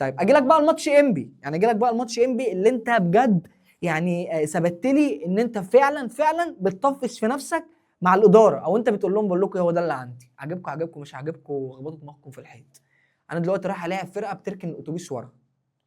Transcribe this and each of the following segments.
طيب اجي لك بقى الماتش انبي، يعني اجي لك بقى الماتش انبي اللي انت بجد يعني ثبت لي ان انت فعلا فعلا بتطفش في نفسك مع الاداره، او انت بتقول لهم بقول لكم هو ده اللي عندي، عاجبكم عاجبكم، مش عاجبكم خبطوا دماغكم في الحيط. انا دلوقتي رايح الاعب فرقه بتركن الاتوبيس ورا،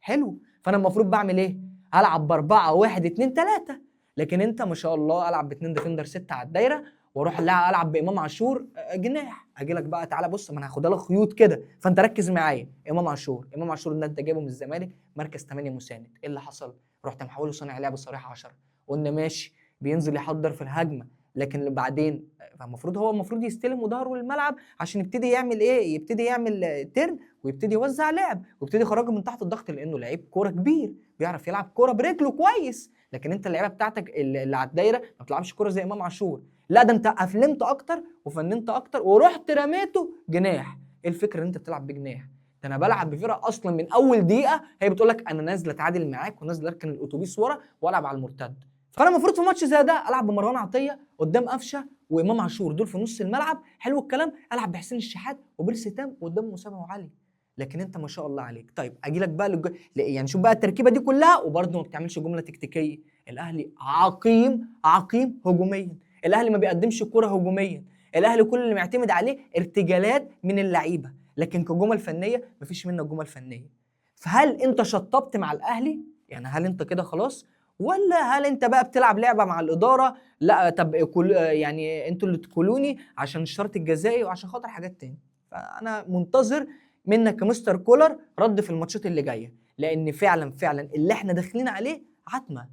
حلو، فانا المفروض بعمل ايه؟ العب ب4 1 2 3، لكن انت ما شاء الله العب ب2 defender 6 على الدايرة، واروح لا العب بامام عاشور جناح. اجي لك بقى تعالى بص، ما انا هاخدها لك خيوط كده، فانت ركز معايا. امام عاشور، امام عاشور ده انت جايبه من الزمالك مركز 8 مساند، ايه اللي حصل؟ رحت محوله صانع لعب صريح 10، قلنا ماشي بينزل يحضر في الهجمة، لكن بعدين فالمفروض هو المفروض يستلم وظهره للملعب عشان يبتدي يعمل ايه؟ يبتدي يعمل turn ويبتدي يوزع لعب ويبتدي يخرجه من تحت الضغط، لانه لعيب كورة كبير بيعرف يلعب كورة برجله كويس. لكن انت اللعيبة بتاعتك اللي على الدايرة ما بتلعبش كورة زي امام عاشور، لا ده انت افلمت اكتر وفننت اكتر ورحت رميته جناح. ايه الفكرة ان انت بتلعب بجناح؟ ده انا بلعب بفرقة اصلا من اول دقيقة هي بتقول لك انا نازله اتعادل معاك ونازلة اركن الاتوبيس ورا والعب على المرتد. فانا المفروض في ماتش زي ده العب بمروان عطية قدام قفشه وامام عاشور دول في نص الملعب، حلو الكلام، العب بحسين الشحات وبيرسي تام قدام اسامة وعلي. لكن انت ما شاء الله عليك. طيب اجي لك بقى يعني شوف بقى التركيبة دي كلها وبرده ما بتعملش جملة تكتيكية. الاهلي عقيم، عقيم هجوميا، الاهلي ما بيقدمش كرة هجوميا، الاهلي كل اللي معتمد عليه ارتجالات من اللعيبة، لكن كجمل فنية مفيش منه جمل فنية. فهل انت شطبت مع الاهلي؟ يعني هل انت كده خلاص؟ ولا هل انت بقى بتلعب لعبه مع الادارة؟ لا طب كل يعني انتوا اللي تكلوني عشان الشرط الجزائي وعشان خاطر حاجات تاني. فانا منتظر منك كمستر كولر رد في الماتشات اللي جاية، لان فعلا فعلا اللي احنا داخلين عليه عتمة.